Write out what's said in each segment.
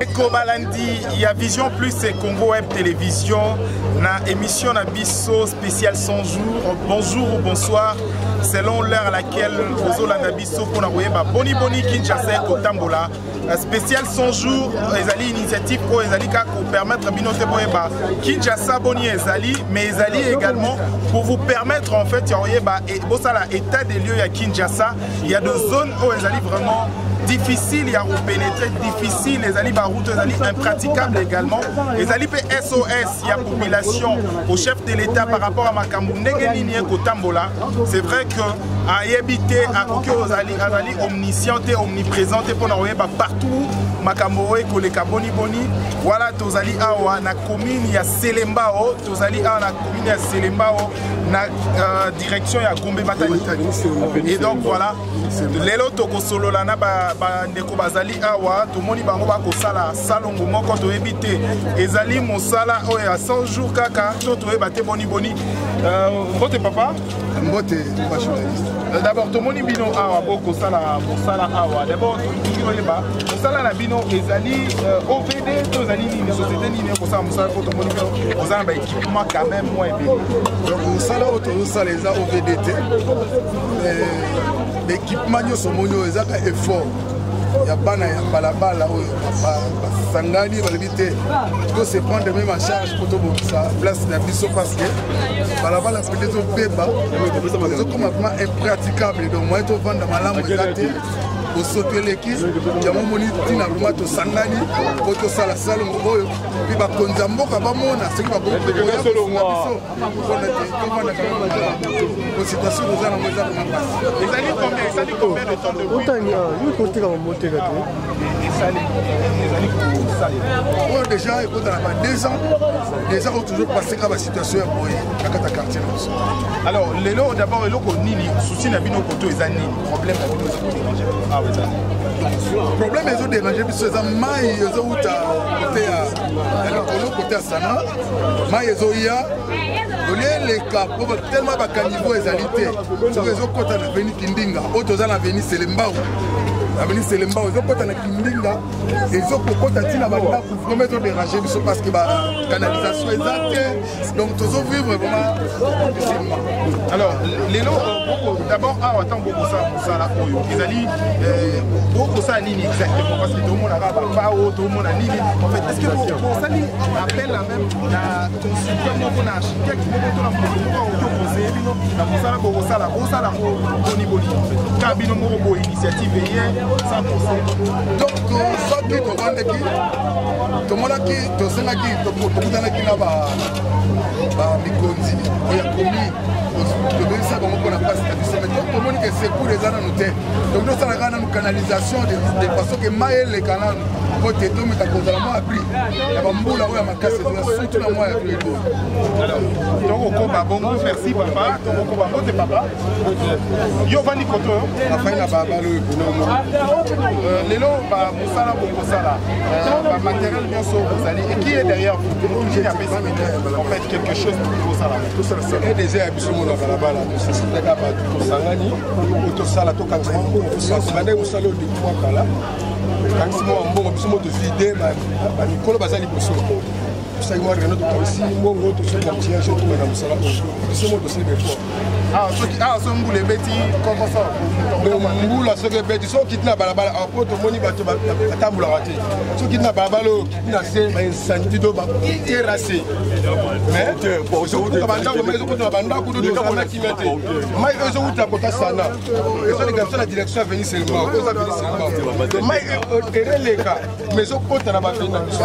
Ndeko balandi ya Vision Plus et Congo Web Télévision na émission na biso spéciale 100 jours. Bonjour ou bonsoir selon l'heure à laquelle bozolanda biso mpona koyeba boni boni Kinshasa ekotambola. Spécial 100 jours ezali initiative oyo ezali kaka kopermettre bino te boyeba Kinshasa boni ezali, mais ezali également pour vous permettre en fait ya koyeba bosala état des lieux ya Kinshasa. Il y a des zones oyo ezali vraiment difficile ya kopénétrer, difficile, ezali baroute ezali impraticable également, ezali mpe SOS ya population au chef de l'État par rapport à makambo ndenge nini ekotambola. C'est vrai que ayebi te, akoki ozali azali omniscient te, omniprésent te mpona koyeba partout makambo oyo ekoleka boni boni. Voilà, tozali awa na commune ya Selembao, tozali awa na commune ya Selembao na direction ya Gombe Matadi. Et donc voilà, lelo tokosolola na bandeko bazali awa, tomoni bango bakosala salongo moko, toyebi te ezali mosala oyo ya 100 jours kaka to toyeba te boni boni. Mbote papa. Mbote papa journaliste. D'abord tomoni bino awa bokosala mosala awa. D'abord tolingi oyeba mosala na bino ezali OVD to ezali nini, société nini ekosala mosala, po tomoni bino oza na baéquipement quand même mwa ebele. Donc mosala oyo tozosala eza OVD te, baéquipement nyonso omoni oyo ezaka effort ya bana ya balabala oyo basangani, balobi te to se prendre même en charge po tobongisa place na biso, parce que balabala pete ezobeba, ezokoma vraiment impraticable. Donc moyen tovanda malamu eza te, bosoto eleki yango. Omoni ntina vraiment tosangani po tosala salongo oyo, mpe bakonzi ya mboka bamona soki bakoki koya kosunga biso mpona te tovandaka po situation toza nango eza vraiment mpasi. Ezali combien, esali combien de temps depuis? Otanga yo koteka mamoteka te. Esali, ezali kosalela? Oyo déjà ekotana ba 2 ans déjà oyo toujours passé kaka basituation ya boye na kati ya quartier na biso. Alors lelo d'abord eloko nini souci na bino koto eza nini, problème na bino eza kodéranger awa eza nini? Problème ezodéranger biso eza mai ezowuta côté ya likolo, côté ya Sana. Mai ezoya olie eleka po tellement bacaniveau ezali te, soki ezokɔta na avenue Kindinga oyo toza na avenue Selembao, avenue Selembao ezokɔta na Kindinga, ezokokɔta ntina bandako. Vraiment ezodéranger biso parce que bacanalisation eza te, donc tozovivre vraiment difficilement. Alors lelo d'abord awa ntango bokosala mosala oyo ezali bokosala nini exactement? Parce que tomonaka bapao, tomona nini en fait? Est ce que bosali appel à même na consultant moko, na architecte moko to na moto moko akoki oconseiller bino na mosala bokosala? Bosala yango boni boni en fait, ka bino moko bo initiative eye sans conseil? Donc soki tovandaki, tomonaki, tosengaki, tokutanaki na bamikonzi oyo ya commune, tobengisa bango mpona mpasi na biso, mais tomoni ke secours eza nanu te. Donc tosalaka nanu canalisation de façon ke mai eleka nanu po te tomeka kozala mwa abri ya bambula oyo ya makasi ezoya, surtout na mwa ya avril oyo. Tokokoba bongo, merci papa, tokokoba. Mbote papa, yo ovandi koto oyo? Nafai na balabala oyo pona omoni. Lelo mosala bokosala, bamatériel nyonso bozali, et qui est derrière vous, nini apesi en fait quelque chose bosala? Déjà ya biso mona balabala, tosensibilaka bato, tosangani po tosala, tokangisa mbongo, tosala mosala oyo depuis mwa kala. Tokangisi mwa mbongo biso mo, tozwi idée, bamikolo baza liboso, tosali mwa réunion, tokangisi mbongo, tosali na outillage, tomeka mosala oyo biso mo tosali baeffort. Soki awa so mbula ebeti kokoso? Mbula soki ebeti, soki okiti na balabala po tomoni bato batambolaka te, soki okiti na balabala oyo, okiti na se, baincendie to baterrasse, mais ezokota bandako, mai ezokota na bandako, to tozala na kimia te. Mai oyo ezowuta kota Sana, ezoleka biso na direction ya avenue Selembao, oyo eza avenue Selembao, mai ereleka mais ezokota na baavenue na biso,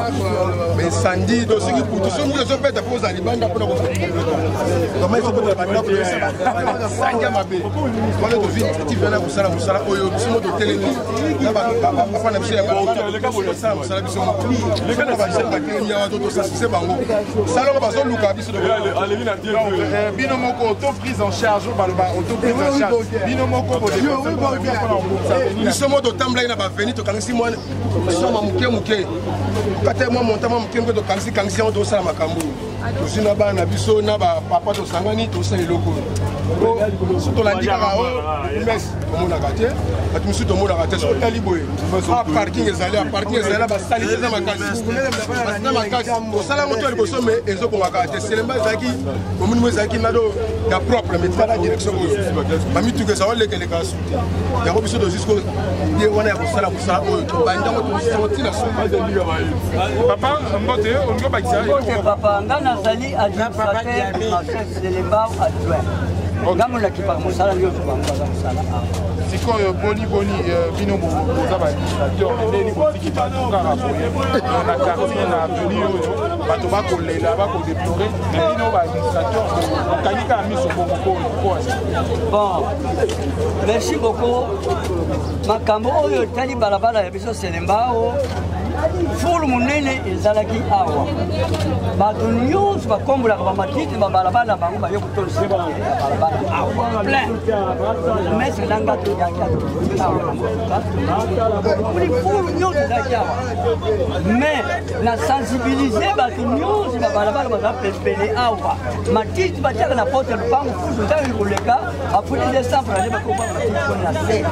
baincendie. Do soki butu, soki mbula ezobeta, mpo ozala libanda mpona mai ezokota na bandako, sangi ya mabe wana. Tozwi initiative wana kosala mosala oyo biso mo totelemi na bapapa na biso ya balabala, mosala biso moko na bajeunes batelemi awa, to tosensibiliser bango salongo bazoluka biso. Bino moko auto prise en charge, oyo baloba auto prise en charge, bino moko? Biso mo totambolaki na baavenue, tokangisi mwa soma moke moke, kata mwa montant mwa moke moke, tokangisi kangisi yango, tosala makambo oyo. Tozwi na bana na biso na bapapa, tosangani, tosala eloko oyo. So tolandi kaka oyo mes tomonaka te, bato mosusu tomonaka te. So otali boye, a parking ezali, a parking ezali na basalite, eza makasi na makasi. Tosala yango to ya liboso, me ezokongaka te. Selema ezalaki komini mo ezalaki nado ya propre, mais tala direction oyo bamituka ezala olekeleka su te. Yango biso tozwi siko ye wana ya kosala mosala oyo, tobandi yango, tosango ntina suka. Papa, mbote, olingi obakisa? Mbote papa, nga nazali administrateur marché Selembao adjoint. Nga molakipaka mosala nyonso bango baza kosala awa. Sikoyo boni boni bino boza baadministrateur, ndeni botiki bato kaka boye na quartier, na avenue oyo bato bakolela, bakodéplorer, mais bino baadministrateur bokangi kaka miso bongo po? Bon, merci beaucoup. Makambo oyo etali balabala ya biso Selembao, fulu monene ezalaki awa, bato nyonso bakombolaka bamatiti babalabala na bango, baye kotondisa balabala awa plein. Maître nanga toyaki awa na motuka, omoni fulu nyonso ezalaki awa, mais na sensibiliser bato nyonso babalabala baza pembeni awa, matiti batiaka na porte ya lopango, fusu ntango koleka bafuti 200 francs, bakoma matiti pona na se.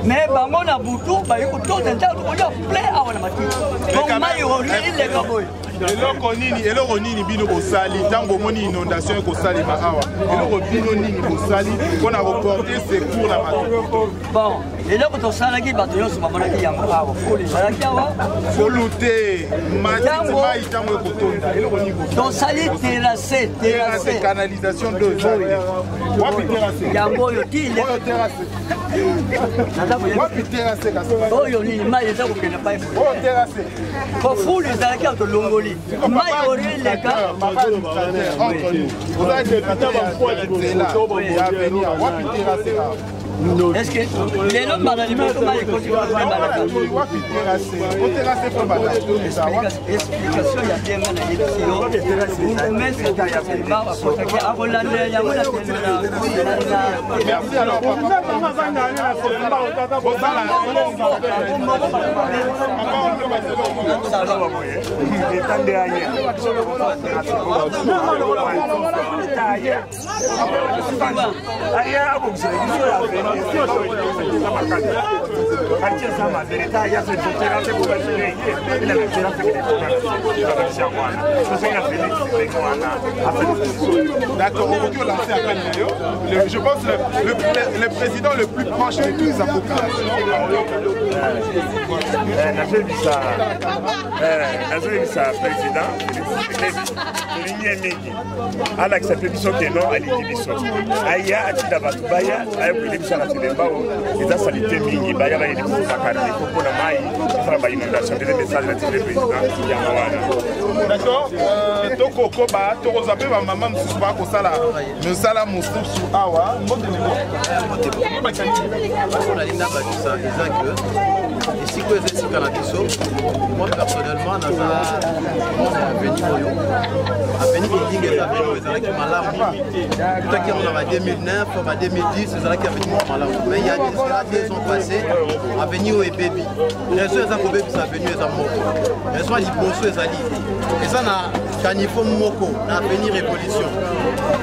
Mais bango na butu baye kotonda, ntango tokolia plein awa na matiti, donc mai eleka boye. Eloko nini bino bosali ntango bomoni inondation ekosalema awa? Eloko bino nini bosali mpona koporter secours na bato? Bon, eloko tosalaki, bato nyonso bamonaki yango awa, fulu ezalaki awa. Folu te, matiti, mai ntango ekotonda, eloko nini? Tosali terrasse. Terrasse, canalisation d'eau eza te. Wapi terrasse? Yango oyo ti. Oyo terrasse wapi? Terrasse kasi? Oyo nini, mai eza kokende pai. Oyo terrasse? Po fulu ezalaki awa, tolongoli mai oyo eleka. Oza député ya nzela ya avenir, wapi terrasse awa? Est-ce que lelo mbala liboso mai ekoti? Wapi terrasse? O terrasse mpo banda? Explication ya bien, nga nayebisi yo, bourgmestre Selembao akotaki, akolandela yango na Merci. Alors papa, bozala. D'accord, okoki olancer appel na yo. Je pense le président le plus proche de toute sa population. Nazoyebisa président Félix, tolingi ye mingi, alakisa mpe biso keno alingi biso, aya atinda bato baya, aya koyeli biso na Selembao, eza saleté mingi, baya bayeli biso bacaniveaux mpona mai esala bainondation. Deuxième message natindeli président yango wana. D'accord, tokokoba, tokozwa mpe bamama mosusu bakosala mosala mosusu awa. Mbote ndeko. Nalinga bakisa eza ke esika oyo eza esika na biso. Moi personnellement naza mwana ya avenue oyo, avenue Kindinga. Eza avenue oyo ezalaki malamu, tutaki yango na ba 2009, ba 2010, ezalaki avenue moko malamu. Mais il y a cela 2 ans passé, avenue oyo ebebi. Raison eza kobebisa avenue eza moko, raison ya liboso ezali eza na caniveau moko na avenue Révolution.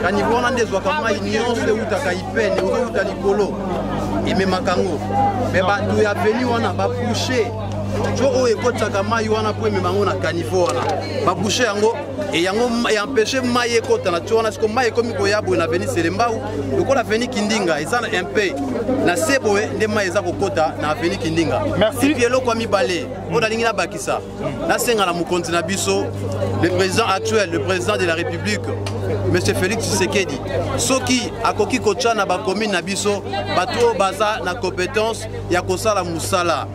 Caniveau wana nde ezwaka mai nyonso eutaka ipene, ozowuta likolo, ememaka yango. Me bato ya avenue wana baboucher tuyau oyo ekotisaka mai wana mpo emema yango na caniveau wana, baboucher yango e yango empêche mai ekota na tuyau wana. Siko mai ekomi koya boye na avenue Selembao, lokola avenue Kindinga eza na mpe na se boye, nde mai eza kokota na avenue Kindinga. Merci. Et puis eloko ya mibale oyo nalingi nabakisa, nasenga na mokonzi na biso, le président actuel, le président de la République, monsieur Félix Tshisekedi, soki akoki kotya na bacommune na biso bato oyo baza na compétence ya kosala mosala.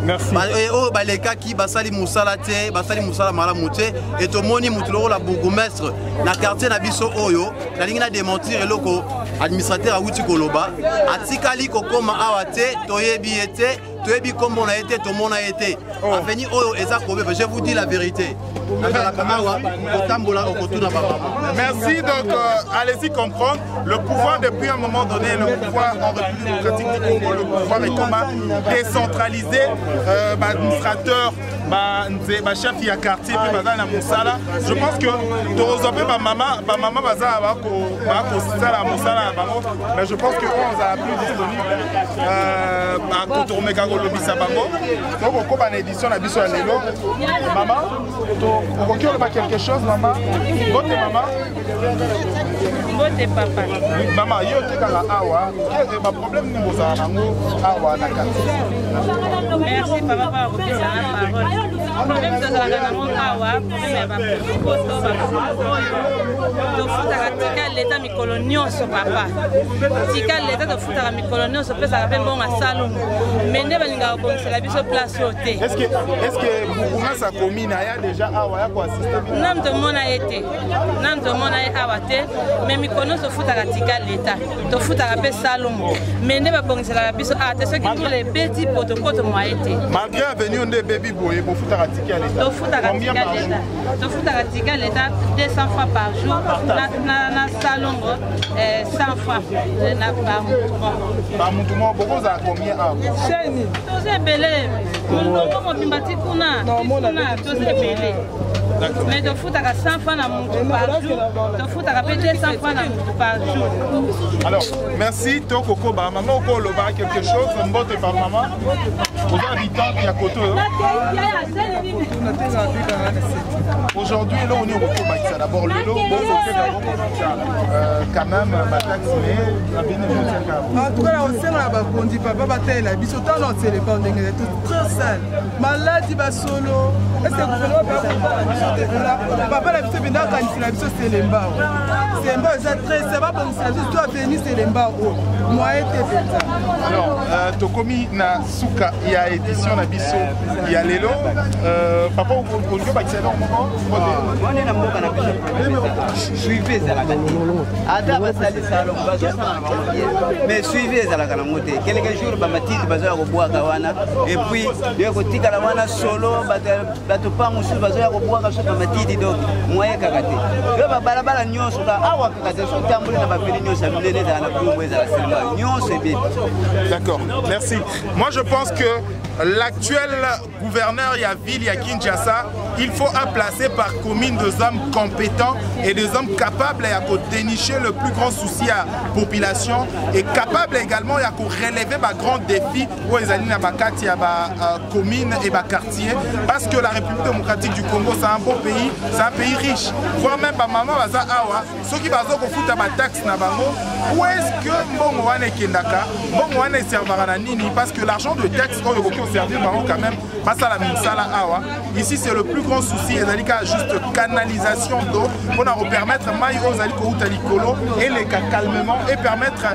Merci. Oyo balekaki basali mosala te, basali mosala malamu te. E tomoni motu lokola bourgmestre na quartier na biso oyo. Nalingi na démentir eloko administrateur awuti koloba, atikali kokóma awa te, toyebi ye te. Toyebi nkombo na ye te, tomona ye te. Oh. Avenue oyo eza kobeba, je vous dis la vérité. Nazalaka awa kotambola, okotuna bamama. Merci. Donc allez-y comprendre le pouvoir. Depuis un moment donné, le pouvoir en République démocratique du Congo, le pouvoir est comment décentralisé. Administrateur, bachef ya quartier mpe baza na mosala. Je pense que tokozwa mpe bamama baza bakosala mosala na bango, mais je pense que oyo ozala plus disponible, bakotokomeka kolobisa bango. Tokokoba na édition na biso ya lelo. Mama, okoki oloba quelque chose? Mama, mbote mama. Mbote papa. Mama, yo otekaka awa, baproblème nini bozala nango awa na quartier? Merci papa mpona kopesa na parole. Problème tozalaka nango awa, problème ya bapotopoto, bapoto oyo tofutaka tika leta mikolo nyonso. Papa, tika leta tofutaka mikolo nyonso, opesaka mpe mbongo asalongo, mais nde balingaka kobongisela biso place oyo te. Est-ce que bourgmestre ya commune aya déjà awa ya koassiste bino? Nanu tomona ye te, nanu tomona ye awa te, mais mikolo nyonso tofutaka tika leta, tofutaka mpe salongo, mais nde babongiselaka biso awa te. Soki mbula ebeti, potopoto mwaye te. Malgré avenue nde ebebi boye, bofutaka tika ya leta? Tofutaka Combien tika par jour? leta, tofutaka tika leta 200 francs par jour na salongo, 100 francs na par mutu moko. Bamutu moko, bokozala combien awa? Toza ebele, molongo mobimba ti kuna, ti kuna, toza ebele, mais tofutaka 100 francs na mutu par jour, tofutaka mpe 200 francs na mutu par jour. Alors merci. Tokokoba. Mama, okoloba quelque chose? Mbote par mama, oza habitante ya koto oyo. Aujourd'hui, eloko nini okoki kobakisa? D'abord, lelo bokokeka, bokokisa quand même bataxe, mais abini botiaka? En tout cas, na kosenga na bakonzi papa batalela biso ntango na Selembao, ndenge ezali très sale, maladi, basolo. Est-ce gouvernement mpe akotala biso te? Papa na biso mpenza akanisela biso Selembao. Selembao eza très sale, babongisela biso to avenue Selembao oyo, moyen te mpenza. Alors tokomi na suka ya édition na biso ya lelo. Papa, olingi obakisa eloko moko? Wana na mboka na biso, suivi ezalaka te. Ata basali salongo, bazosala na bango bien, mais suivi ezalaka nango te. Quelque jour bamatiti bazoya kobwaka wana, et puis yo kotikala wana solo, bato pa mosusu bazoya kobwaka so bamatiti. Donc moyen kaka te. Yo babalabala nyonso ka awa kaka te, so otamboli na bavili nyonso ya minene, ezala na Bumbu, ezala Selembao, nyonso ebebi. D'accord, merci. Moi, je pense que l'actuel gouverneur ya ville ya Kinshasa, il faut à placer par commune des hommes compétents et des hommes capables à dénicher le plus grand souci à population et capable également à relever ba grand défi oyo ezali na bakati ya ba commune et ba quartier, parce que la République démocratique du Congo, c'est un beau pays, c'est un pays riche. Voire même ba maman baza awa, soki bazo kofuta ba taxe na bango, où est-ce que mbongo wana ekendaka? Mbongo wana eservaka na nini? Parce que l'argent de taxe oyo ekoki koservir bango quand même basala misala awa. Ici, c'est le plus grand souci, ezali kaka juste canalisation d'eau mpona kopermettre mai oyo ezali kouta likolo eleka calmement et permettre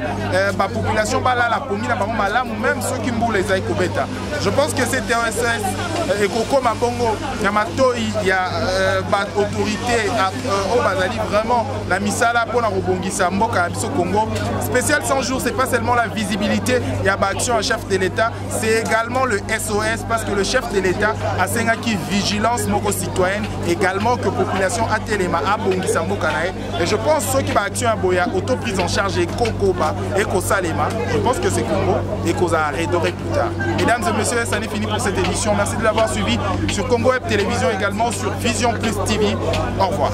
bapopulation balala pongi na bango malamu, même soki mbula ezali kobeta. Je pense que cette OSS ekokoma bongo na matoi ya baautorité oyo bazali vraiment na misala mpona kobongisa mboka na biso Congo. Spécial 100 jours, c'est pas seulement la visibilité ya baaction ya chef de l'État, c'est également le SOS, parce que le chef de l'État asengaki vigilance moko citoyenne également, que population atelema, abongisa mboka na ye. Et je pense, soki baaction ya boya auto prise en charge ekokoba, ekosalema, je pense que c'est Congo ekozala redoré plus tard. Mesdames et messieurs, ça n'est fini pour cette édition. Merci de l'avoir suivi sur Congo Web Télévision, également sur Vision Plus TV. Au revoir.